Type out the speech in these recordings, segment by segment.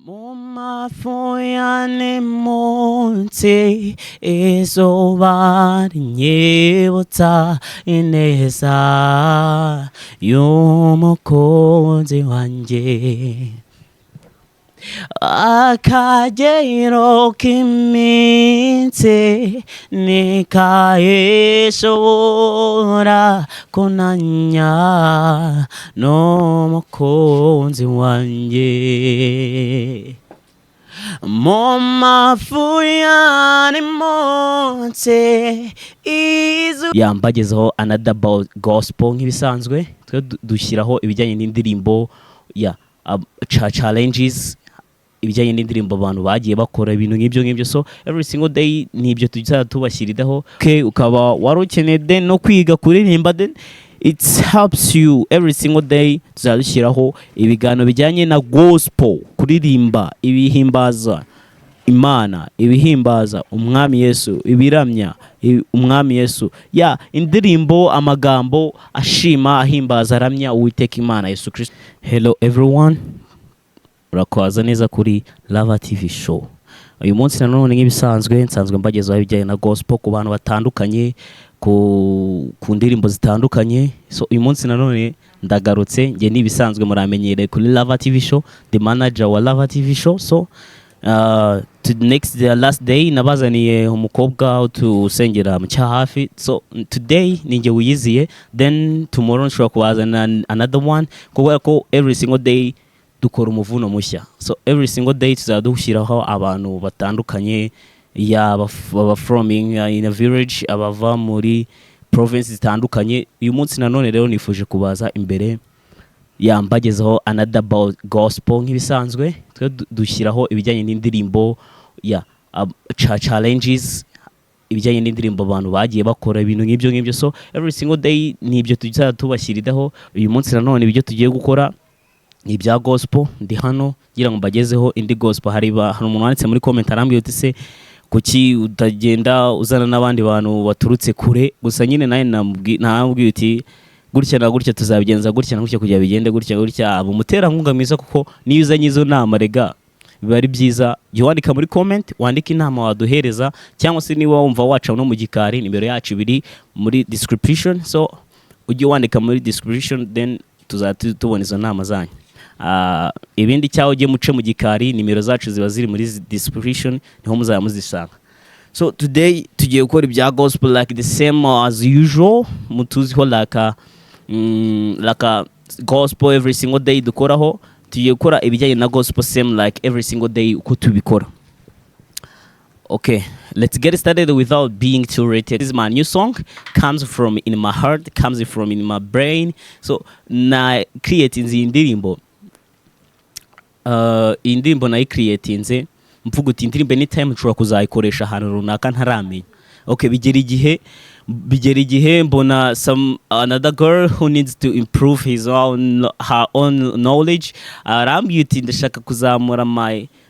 Mu mafu munsi izuba rinyibutsa ineza y'umukunzi wanjye, akagero k'iminsi ntikayishobora kunanya n'umukunzi wanjye. Mu mafu yani munsi izu yambagezeho another gospel. Nk'ibisanzwe twe dushyiraho ibijyanye n'indirimbo ya challenges, ibijyanye n'indirimbo abantu bagiye bakora, ibintu nk'ibyo ngibyo. So every single day ni ibyo tuzajya tubashyiriraho. Okay, ukaba wari ukeneye then no kwiga kuririmba, then it helps you. Every single day tuzajya dushyiraho ibiganiro bijyanye na gospel, kuririmba ibihimbaza Imana, ibihimbaza Umwami Yesu, ibiramya Umwami Yesu, ya indirimbo, amagambo ashima, ahimbaza, aramya Uwiteka Imana Yesu Kristo. Hello everyone, urakaza neza kuri Lava TV Show. Uyu munsi nanone nk'ibisanzwe nsanzwe mbagezaho ibijyanye na gospel ku bantu batandukanye, ku ndirimbo zitandukanye. So uyu munsi nanone ndagarutse. Njye n'ibisanzwe muramenyereye kuri Lava TV Show, the manager wa Lava TV Show. So to next, the last day nabazaniye umukobwa tusengera mu Cyahafi. So today ni njye wiyiziye, then tomorrow nshobora kubazana another one, kubera ko every single day dukora umuvuno mushya. So every single day tuzajya dushyiraho abantu batandukanye, yaba aba from in a village, abava muri province zitandukanye. Uyu munsi nanone rero nifuje kubaza imbere yambagezaho another gospel. Nk'ibisanzwe twe dushyiraho ibijyanye n'indirimbo ya challenges, ibijyanye n'indirimbo abantu bagiye bakora, ibintu nk'ibyo ngibyo. So every single day ni ibyo tuzajya tubashyiriraho. Uyu munsi nanone ibyo tugiye gukora ni ibya gospel. Ndi hano ngira ngo mbagezeho indi gospel. Hari umuntu wanditse muri comment arambwira uti: "Se kuki utagenda uzana n'abandi bantu baturutse kure?" Gusa nyine nawe namubwiye uti: "Gutya na gutya, tuzabigenza gutya na gutya kugira bigende gutya gutya." Aba umuterankunga mwiza, kuko niyo uzanye izo nama rega biba ari byiza. Jya wandika muri comment, wandike inama waduhereza, cyangwa se niba wumva waca no mu gikari, nimero yacu ibiri muri description. So ujye wandika muri description, then tuzajya tubona izo nama zanyu. Ibindi cyangwa ujye muce mu gikari, nimero zacu ziba ziri muri description, niho muzaba muzisanga. So today tugiye gukora ibya gospel like the same as usual mutuziho, like a gospel every single day dukoraho. Tugiye gukora ibijyanye na gospel same like every single day uko tubikora. Okay, let's get started without being too rated. This is my new song. Comes from in my heart, comes from in my brain. So na creating iyi ndirimbo, iyi ndirimbo nayicreatinze mvuga uti indirimbo anytime nshobora kuzayikoresha ahantu runaka ntaramenya. Okay, bigera igihe mbona some another girl who needs to improve his own her own knowledge. Arambwira uti: "Ndashaka kuzamura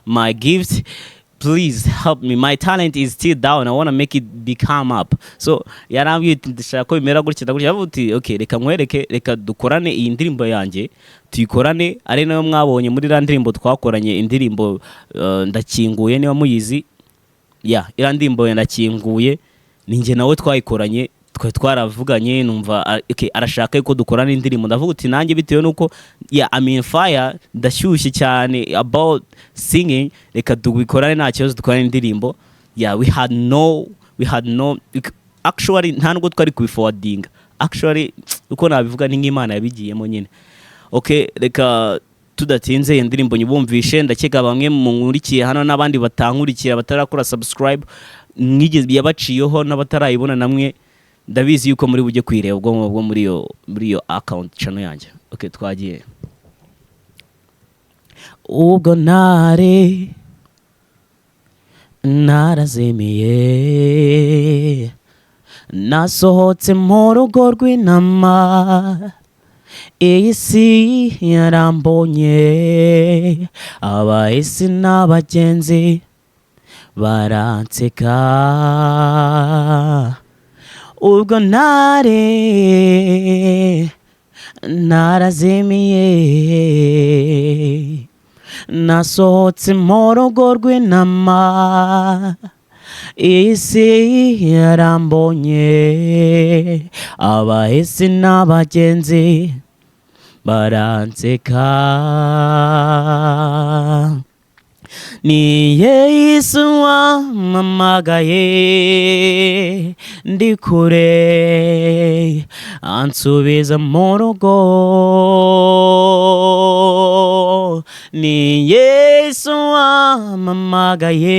my gift, please help me, my talent is still down, I want to make it become up." So yarambwiye uti: "Ndashaka ko bimera gutya na gutya." Ndavuga uti: "Okay, reka nkwereke, reka dukorane iyi ndirimbo yanjye, tuyikorane." Ari nayo mwabonye muri iriya ndirimbo twakoranye, indirimbo "Ndakinguye", niba muyizi. Ya iriya ndirimbo "Ndakinguye" ni njye nawe twayikoranye. Twari twaravuganye, numva okay, arashaka yuko dukorana indirimbo. Ndavuga uti nanjye bitewe nuko, yeah, I'm in fire, ndashyushye cyane about singing, reka tubikorane, nta kibazo, dukorane indirimbo. Yeah, we had no actually, nta nubwo twari kubiforwardinga actually. Uko nabivuga ni nk'Imana yabigiyemo nyine. Okay, reka tudatinze iyo ndirimbo nyibumvishe. Ndakeka bamwe munkurikiye hano n'abandi batankurikira batarakora subscribe mwigeze yabaciyeho n'abatarayibona, namwe ndabizi yuko muri bujye kuyireba ubwo ngubwo muri iyo account channel yanjye. Okay, twagiye. Ubwo ntari narazimiye, nasohotse mu rugo rw'intama, iyi si yarambonye, abahisi n'abagenzi baranseka. Ubwo ntari narazimiye, Nasohotse mu rugo rw'intama, isi yarambonye, abahisi n'abagenzi baranseka. Ni Yesu wampamagaye ndi kure, ansubiza mu rugo. Ni Yesu wampamagaye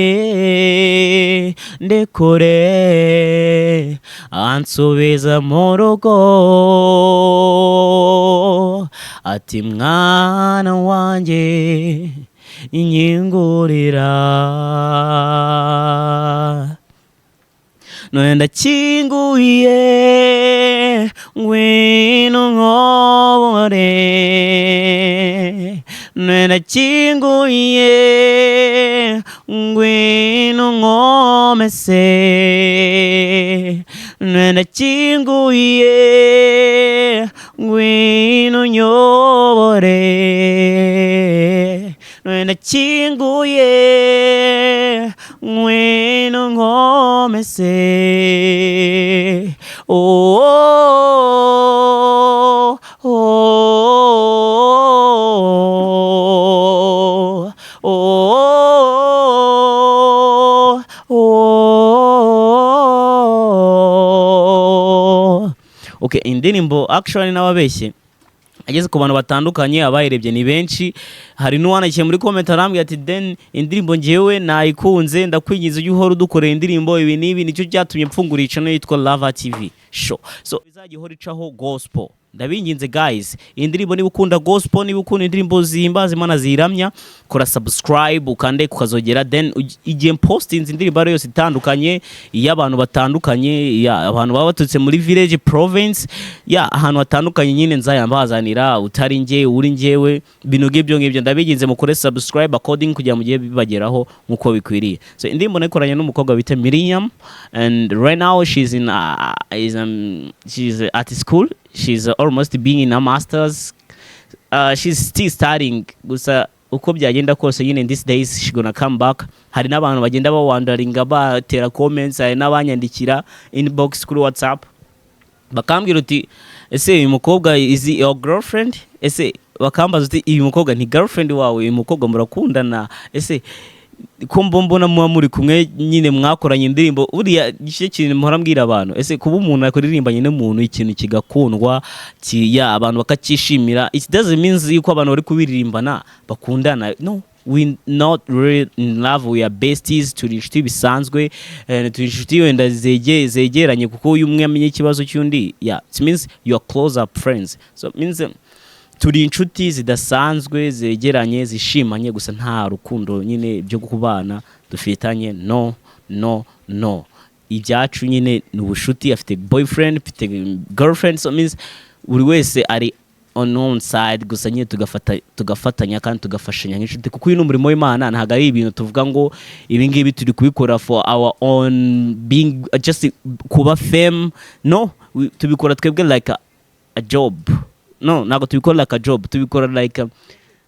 ndi kure, ansubiza mu rugo. Ati: "Mwana wanjye, inyingurira." None ndakinguye, ngwino nkobore. None ndakinguye, ngwino nkomese. None ndakinguye, ngwino nyobore. None ndakinguye, ngwino nkomese. Oh. Okay, indirimbo actually n'ababeshye ageze ku bantu batandukanye, abayirebye ni benshi. Hari n'uwandikiye muri comment arambwira ati: "Then indirimbo ngewe nayikunze, ndakwinginze ujye uhora udukorera indirimbo ibi n'ibi." Nicyo cyatumye mfungura channel yitwa Lava TV Show, so izajya ihora icaho gospel. Ndabinginze guys, iyi ndirimbo, niba ukunda gospel, niba ukunda indirimbo zihimbaza Imana, ziramya, kora subscribe, ukande kukazogera, then igihe postinze indirimbo ari yose itandukanye, iy'abantu batandukanye ya abantu baba baturutse muri village, province, ya ahantu hatandukanye nyine, nzaya mbazanira, utari njye, uri njyewe, ibintu ngibyo ngibyo. Ndabinginze mukore subscribe according kugira mu gihe bibageraho nkuko bikwiriye. So indirimbo nayikoranye n'umukobwa bita Miriam, and right now she's in is she's at school. She's almost being in a masters. She's still studying. Gusa uko byagenda kose nyine, in these days she gonna come back. Hari n'abantu bagenda bawandaringa, batera comments, hari n'abanyandikira inbox kuri WhatsApp bakambwira uti: "Ese uyu mukobwa is your girlfriend?" Ese bakambaza uti: "Uyu mukobwa ni girlfriend wawe? Uyu mukobwa murakundana? Ese ko mbona muba muri kumwe nyine, mwakoranye indirimbo?" Buriya nicyo kintu mpora mbwira abantu: ese kuba umuntu yakuririmbanye n'umuntu, ikintu kigakundwa, ya abantu bakacyishimira, it doesn't mean yuko abantu bari kubiririmbana bakundana. No, we not really in love, we are besties. Turi inshuti bisanzwe, turi inshuti wenda zegeranye, kuko iyo umwe amenye ikibazo cy'undi, yeah, it means you are close up friends. So it means turi inshuti zidasanzwe, zegeranye, zishimanye, gusa nta rukundo nyine byo kubana dufitanye. No, no, no, ibyacu nyine ni ubushuti. Afite boyfriend, afite girlfriend, so means buri wese ari on own side. Gusa nyine tugafata, tugafatanya kandi tugafashanya nk'inshuti, kuko uyu ni umurimo w'Imana. Ntabwo ari ibintu tuvuga ngo ibi ngibi turi kubikora for our own being, just kuba fame. No, tubikora twebwe like a job. No, ntabwo tubikora like a job, tubikora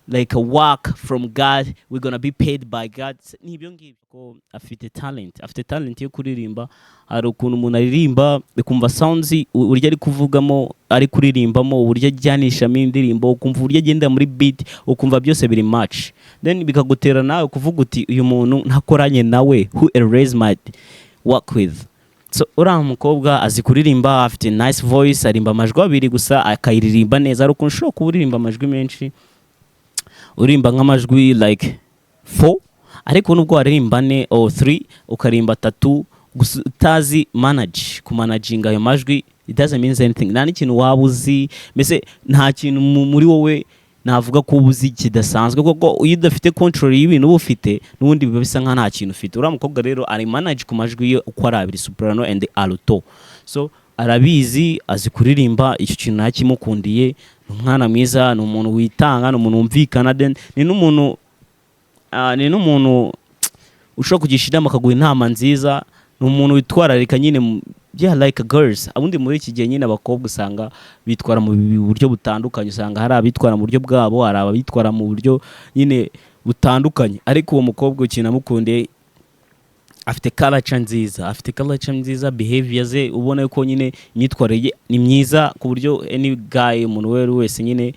like a work from God. We're gonna be paid by God. Ni ibyo ngibyo ko afite talent, afite talent yo kuririmba. Hari ukuntu umuntu aririmba ukumva sounds, uburyo ari kuvugamo, ari kuririmbamo, uburyo ajyanishamo indirimbo, ukumva uburyo agenda muri beat, ukumva byose biri match, then bikagutera nawe kuvuga uti: "Uyu muntu ntakoranye nawe, who else might work with?" So uriya mukobwa azi kuririmba, afite nice voice, arimba amajwi abiri gusa akayiririmba neza. Hari ukuntu ushobora kuba uririmba amajwi menshi, uririmba nk'amajwi like four, ariko nubwo waririmba ane or three, ukarimba atatu gusa, utazi manage kumanaginga ayo majwi, it doesn't mean anything. Nta n'ikintu waba uzi, mbese nta kintu muri wowe navuga ko uba uzi kidasanzwe, kuko iyo udafite control y'ibintu uba ufite, n'ubundi biba bisa nkaho nta kintu ufite. Uriya mukobwa rero ari manage ku majwi ye uko ari abiri, soprano and alto. So arabizi, azi kuririmba, icyo kintu nakimukundiye. Ni umwana mwiza, ni umuntu witanga, ni umuntu wumvikana, then ni n'umuntu ushobora kugisha inama, akaguha inama nziza. Ni umuntu witwararika nyine yeah, like girls. Ubundi muri iki gihe nyine abakobwa usanga bitwara mu buryo butandukanye. Usanga hari abitwara mu buryo bwabo, hari ababitwara mu buryo nyine butandukanye. Ariko uwo mukobwa, ikintu namukundiye, afite character nziza, afite character nziza, behavior ze ubona ko nyine imyitwarire ye ni myiza, ku buryo any guy, umuntu uwo ari we wese nyine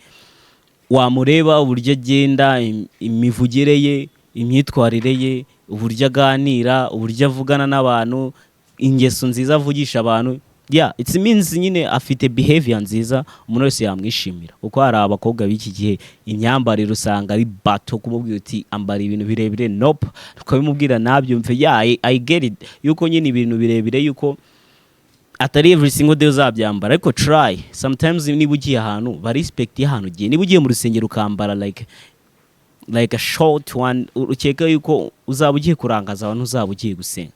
wamureba, uburyo agenda, imivugire ye, imyitwarire ye, uburyo aganira, uburyo avugana n'abantu, ingeso nziza avugisha abantu, yeah, it means nyine afite behavior nziza, umuntu wese yamwishimira. Kuko hari abakobwa b'iki gihe imyambarire usanga ari bato, kumubwira uti "Ambara ibintu birebire", nope, tukabimubwira nabyumve. Yeah, I get it yuko nyine ibintu birebire yuko atari every single day uzabyambara, ariko try sometimes. Niba ugiye ahantu, ba respect y'ahantu ugiye. Niba ugiye mu rusengero ukambara like a short one, ukeka yuko uzaba ugiye kurangaza abantu, uzaba ugiye gusenga.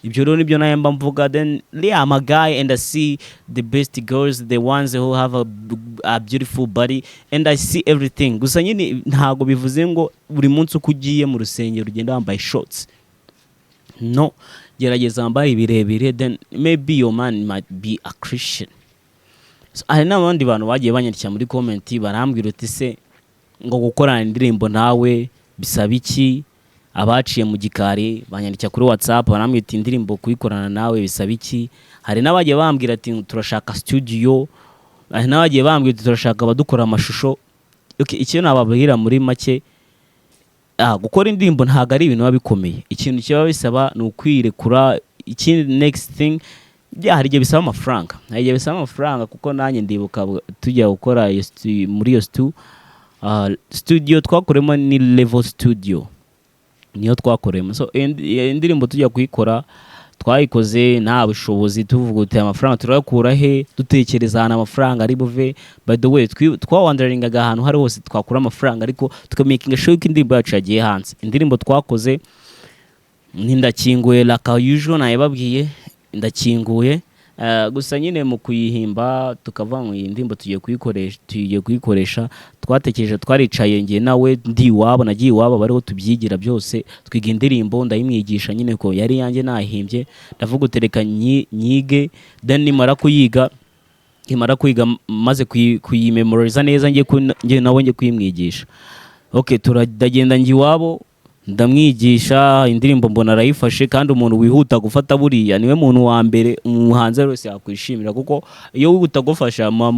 Ibyo rero nibyo nawe mba mvuga. Then yeah, I'm a guy and I see the best girls, the ones who have a beautiful body, and I see everything. Gusa nyine ntabwo bivuze ngo buri munsi uko ugiye mu rusengero ugenda wambaye shorts. No, gerageza wambaye ibirebire, then maybe your man might be a Christian. So, hari n'abandi bantu bagiye banyandikira muri comment, barambwira uti "Se ngo gukorana indirimbo nawe bisaba iki?" Abaciye mu gikari banyandikira kuri WhatsApp, barambwira ati "Indirimbo kuyikorana nawe bisaba iki?" Hari n'abagiye bambwira ati "Turashaka studio." Hari n'abagiye bambwira ati "Turashaka abadukora amashusho." Okay, icyo nababwira muri make, gukora indirimbo ntabwo ari ibintu biba bikomeye. Ikintu kiba bisaba ni ukwirekura. Ikindi, next thing, yeah, hari igihe bisaba amafaranga, hari igihe bisaba amafaranga, kuko nanjye ndibuka tujya gukora iyo muri iyo studio twakoremo ni Level Studio, niyo twakoreyemo. So iyo indirimbo tujya kuyikora, twayikoze nta bushobozi, tuvuga uti "Amafaranga turayakura he?" Dutekereza ahantu amafaranga ari buve. By the way, twawanderingaga ahantu hari hose twakura amafaranga, ariko tukamakinga sure ko indirimbo yacu yagiye hanze. Indirimbo twakoze ni "Ndakinguye", like usual nayibabwiye, "Ndakinguye". Gusa nyine mu kuyihimba, tukavuga ngo iyi ndirimbo tugiye kuyikoresha, twatekereje, twaricaye njye nawe, ndi iwabo, nagiye iwabo bariho tubyigira byose, twiga indirimbo, ndayimwigisha nyine ko yari yanjye nahimbye. Ndavuga utereka nyige, then nimara kuyiga, nimara kwiga maze kuyimemoriza neza, njye nawe njye kuyimwigisha. Okay, turagenda, njya iwabo, ndamwigisha indirimbo, mbona arayifashe. Kandi umuntu wihuta gufata buriya niwe muntu wa mbere umuhanzi wese yakwishimira, kuko iyo wihuta gufasha muba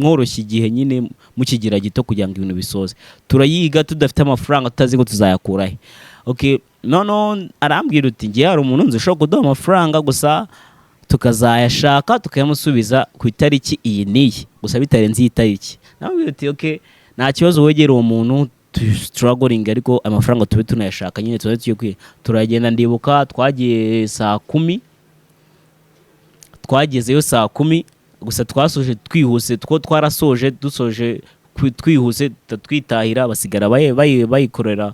mworoshya igihe nyine mukigira gito kugira ngo ibintu bisoze. Turayiga tudafite amafaranga, tutazi ngo tuzayakura he. Okay, noneho arambwira uti "Ngiye, hari umuntu nzi ushobora kuduha amafaranga, gusa tukazayashaka tukayamusubiza ku itariki iyi n'iyi, gusa bitarenze iyi tariki." Namubwira uti "Okay, nta kibazo, wegera uwo muntu struggling, ariko amafaranga tube tunayashaka nyine, tuba tugiye kwiga." Turagenda, ndibuka twagiye saa 10, twagezeyo saa 10. Gusa twasoje twihuse, two twarasoje, dusoje twihuse twitahira, basigara bayikorera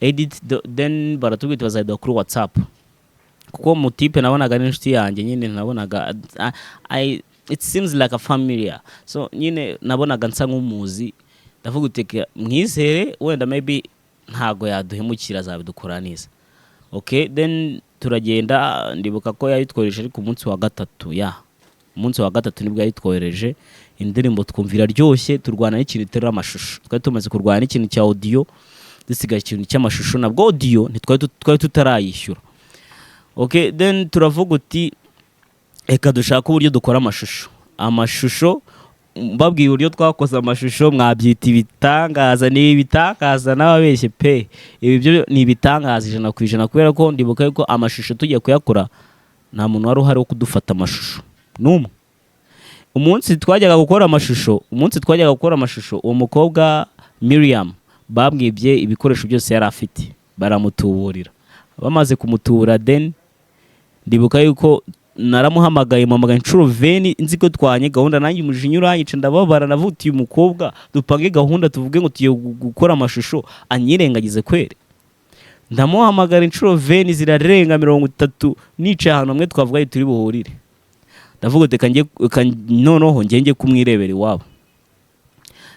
edit, then baratubwira bazayiduha kuri WhatsApp, kuko mutipe nabonaga ari inshuti yanjye nyine, nabonaga it seems like a familiar, so nyine nabonaga nsa nk'umuzi. Ndavuga uti "Reka mwizere, wenda maybe ntago yaduhemukira, azabidukora neza." Okay, then turagenda. Ndibuka ko yayitwohereje ariko umunsi wa gatatu, ya umunsi wa gatatu nibwo yayitwohereje indirimbo, twumva iraryoshye. Turwana n'ikintu iterura amashusho. Twari tumaze kurwana n'ikintu cya audio, dusigaye ikintu cy'amashusho. Nabwo audio ntitwari twari tutarayishyura. Okay, then turavuga uti "Reka dushake uburyo dukora amashusho." Amashusho, mbabwiye uburyo twakoze amashusho, mwabyita ibitangaza. Ni ibitangaza n'ababeshye pe, ibi byo ni ibitangaza 100%, kubera ko ndibuka yuko amashusho tugiye kuyakora nta muntu wari uhari wo kudufata amashusho n'umwe. Umunsi twajyaga gukora amashusho, umunsi twajyaga gukora amashusho, uwo mukobwa Miriam bamwibye ibikoresho byose yari afite, baramutuburira. Bamaze kumutubura, then ndibuka yuko naramuhamagaye, muhamagaye inshuro 20, nzi ko twanye gahunda. Nanjye umujinya uranyica, ndababara, navutiye umukobwa dupange gahunda, tuvuge ngo tugiye gukora amashusho, anyirengagize kwere. Ndamuhamagara inshuro 20 zirarenga 30, nicaye ahantu hamwe twavuga turi buhurire. Ndavuga uti reka njye, reka noneho njye njye kumwirebera iwabo.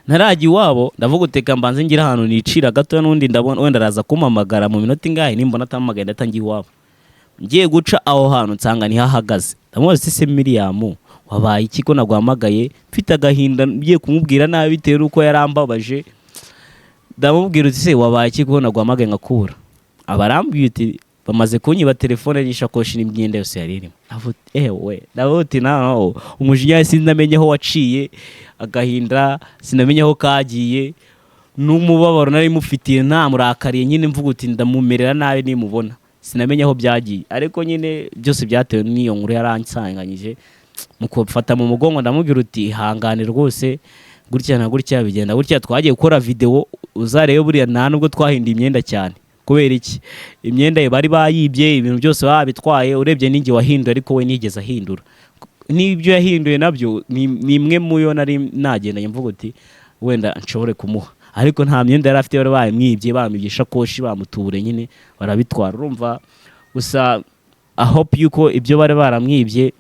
Ntarajya iwabo, ndavuga uti reka mbanze ngire ahantu nicira gato, n'undi ndabona wenda araza kumpamagara mu minota ingahe. Nimbona atampamagaye, ndahita njya iwabo. Ngiye guca aho hantu, nsanga niho ahagaze. Ndamubaza ati "Se Miriam, wabaye iki ko naguhamagaye?" Mfite agahinda, ngiye kumubwira nabi bitewe n'uko yarambabaje. Ndamubwira uti: "Se wabaye iki kubona guhamagaye nkakubura?" Aba arambwiye uti: "Bamaze kunyiba telefone n'ishakoshi n'imyenda yose yari irimo." Ndavuga: "Ewe!" Ndavuga uti: "Naho umujinya sinamenye aho waciye, agahinda sinamenye aho kagiye, n'umubabaro nari mufitiye, ntamurakariye nyine, mvuga uti ndamumerera nabi nimubona, sinamenye aho byagiye." Ariko nyine byose byatewe n'iyo nkuru yaransanganyije. Mu kumfata mu mugongo, ndamubwira uti: "Ihangane rwose, gutya na gutya bigenda gutya." Twagiye gukora video, uzarebe buriya nta nubwo twahinduye imyenda cyane. Kubera iki? Imyenda ye bari bayibye, ibintu byose babitwaye. Urebye ninjye wahinduye, ariko we nigeze ahindura. N'ibyo yahinduye nabyo ni imwe mu yo nari nagendanye, mvuga uti wenda nshobore kumuha, ariko nta myenda yari afite. Bari bayimwibye, bamwibye ishakoshi, bamuture nyine barabitwara. Urumva gusa, I hope yuko ibyo bari baramwibye,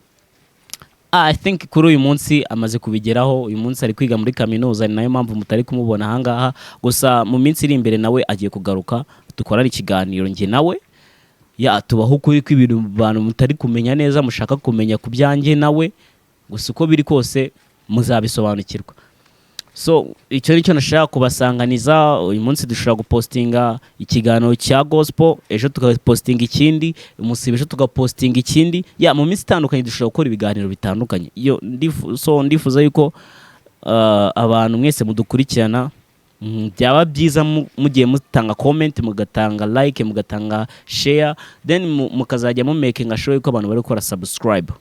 I think kuri uyu munsi amaze kubigeraho. Uyu munsi ari kwiga muri kaminuza, ni nayo mpamvu mutari kumubona ahangaha. Gusa mu minsi iri imbere nawe agiye kugaruka, dukorane ikiganiro njye nawe, ya tubaho ukuri kw'ibintu abantu mutari kumenya neza, mushaka kumenya ku byanjye nawe. Gusa uko biri kose muzabisobanukirwa. So icyo nicyo nashaka kubasanganiza uyu munsi. Dushobora gupostinga ikiganiro cya gospel ejo, tugapostinga ikindi umusibo ejo, tugapostinga ikindi. Ya mu minsi itandukanye dushobora gukora ibiganiro bitandukanye. Iyo so ndifuza yuko abantu mwese mudukurikirana, byaba byiza mugiye mutanga comment, mugatanga like, mugatanga share, then mukazajya mu making sure yuko abantu bari gukora subscribe.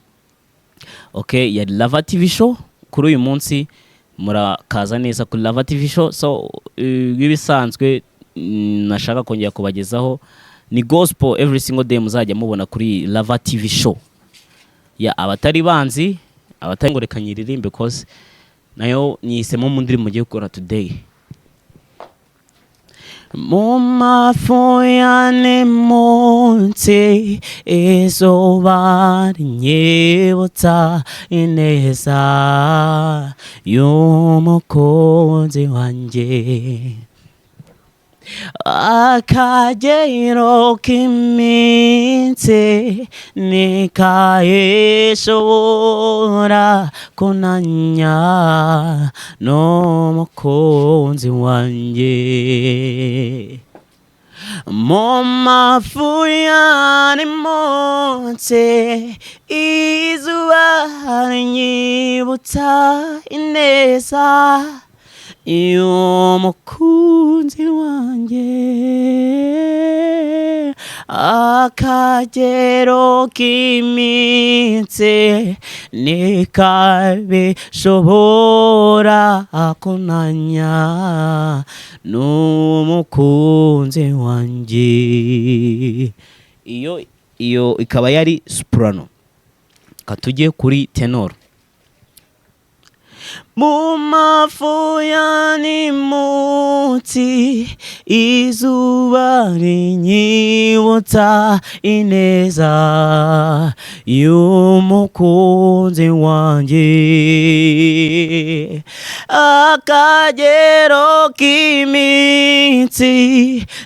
Okay, yari Lava TV Show kuri uyu munsi. Murakaza neza kuri Lava TV Show. So nk'ibisanzwe, nashaka kongera kubagezaho ni gospel every single day muzajya mubona kuri Lava TV Show. Ya abatari banzi, abatari ngo reka nyiririmbe, cause nayo nyihisemo mu ndirimbo mugiye gukora today. Mu mafuyane munsi, izuba rinyibutsa ineza y'umukunzi wanjye, akagero k'iminsi ntikayishobora kunanya n'umukunzi wanjye. Mu mafuyane munsi, izuba rinyibutsa ineza y'umukunzi wanjye, akagero k'iminsi ntikabishobora kunanya n'umukunzi wanjye. Iyo ikaba yari soprano. Katujye kuri tenor. Mu mafuyane munsi, izuba rinyibutsa ineza y'umukunzi wanjye, akagero k'iminsi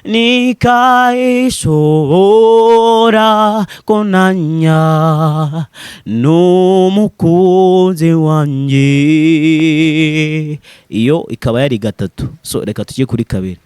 ntikayishobora kunanya n'umukunzi wanjye. Iyo ikaba yari gatatu. So reka tujye kuri kabiri.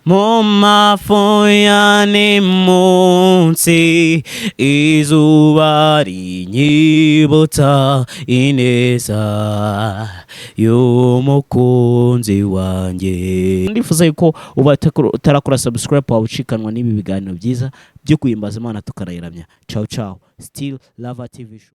Mu mafuyane munsi, izuba rinyibutsa ineza y'umukunzi wanjye. Ndifuza yuko uba utarakora subscribe waba ucikanwa n'ibi biganiro byiza byo guhimbaza Imana tukanayiramya. Ciao ciao, still Lava TV Show.